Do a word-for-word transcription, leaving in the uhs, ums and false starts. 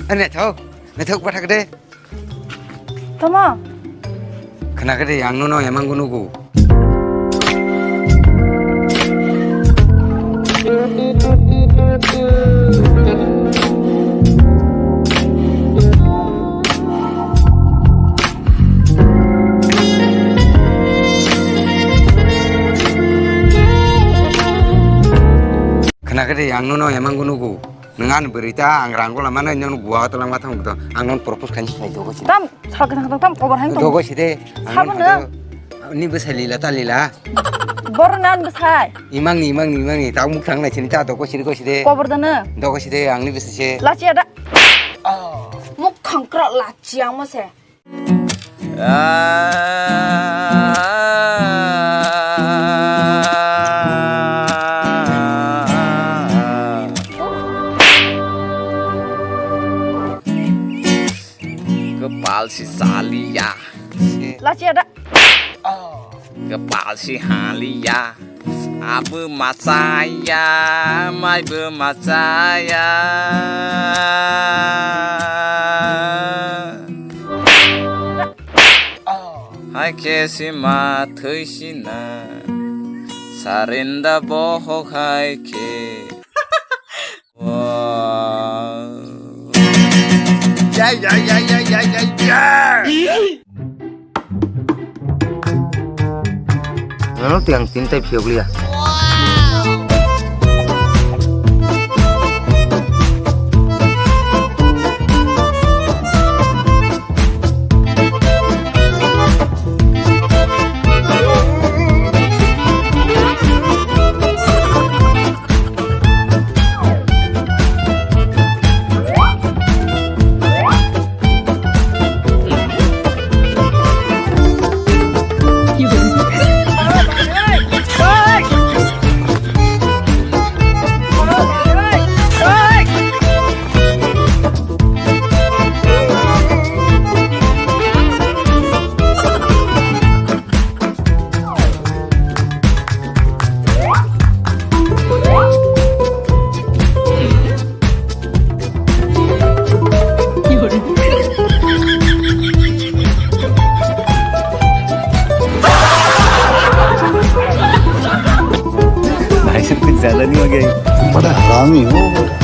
Naithok, naithok bathak de. Tamo? Khna khe de, ang nono emang gunu gu. Khna khe de, ang nono emang gunu gu. Nwng ani bwrwi ta ang rang gola mano, nwng gua ta langma thang to. Ang non propose khaini sai dogo si. Tam sal khe thang tam kobor hai to. Dogo si de. Ang sabo non nwng. Ni bwsai lila ta lila. Bor nan bwsai. Imang ni, imang ni, imang ni. Ta muk thang nai sini ta dogo si, dogo si de. Kobor da nwng. Dogo si de, ang ni bwsai se. Lachi ada. Muk khangkra lachi ang mo se. Kwpal si chaliya. Lachi ada. Kwpal si haliya. Abo machaya, maibo machaya. Hai khe sima thwi sina, sarinda bohok hai khe. Wow. Ya, ya, ya. Ano tiang tin tai phiok liya. भाई साहब कुछ ज्यादा नहीं हो गया ये? बड़ा हरामी हो बेटा।